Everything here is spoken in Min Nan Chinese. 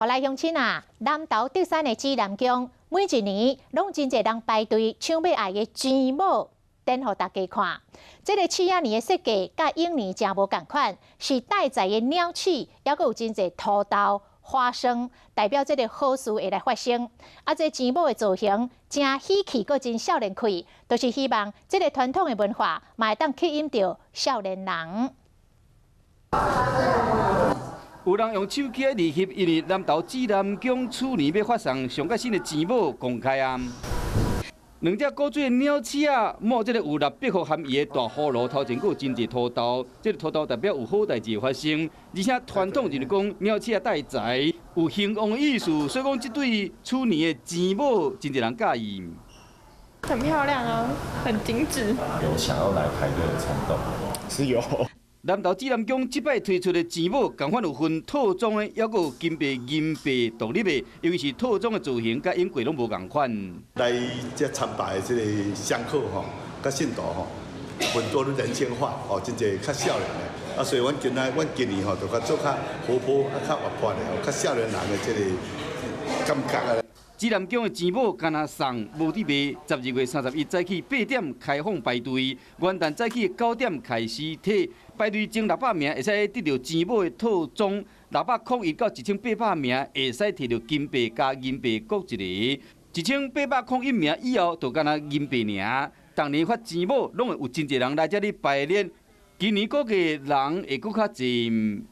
來鄉親啊，南投竹山的紫南宮，每一年攏真濟人排隊搶欲愛的錢母，展予大家看。這个鼠仔年的設計，佮往年誠無仝款，是帶財的鳥鼠，猶閣有真濟土豆、花生，代表這个好事會來發生。啊，這錢母的造型誠喜氣，閣真少年氣，就是希望這个傳統的文化，嘛會當吸引著少年人。有人用手機來翕，因為南投紫南宮鼠年欲發送上較新的錢母公開啊。兩隻古錐的鳥鼠仔，摸這个有納百福含義的大葫蘆，頭前閣有真濟土豆，這个土豆代表有好代誌發生，而且傳統就是講鳥鼠仔帶財，有興旺的意思，所以講這對鼠年的錢母真濟人佮意。很漂亮啊，很精緻。有想要來排隊的衝動，是有。南投紫南宮這擺推出的錢母，仝款有分套裝的，猶閣有金幣、銀幣獨立的，尤其是套裝的造型，佮往過攏無仝款。來這參拜的這个香客吼，佮信徒吼，很多都年輕化，哦，真濟較少年的。啊，所以阮今仔阮今年吼，就較做較活潑、啊較活潑的，較少年人的這个感覺啊。紫南宮的錢母敢若送無佇賣，12月31早起8點開放排隊，元旦早起9點開始提，排隊前600名會使得著錢母的套裝，601到1800名會使提著金幣佮銀幣各一个，1801名以後就干焦銀幣爾。逐年發錢母，攏會有真濟人來遮裡排列，今年估計人會閣較濟。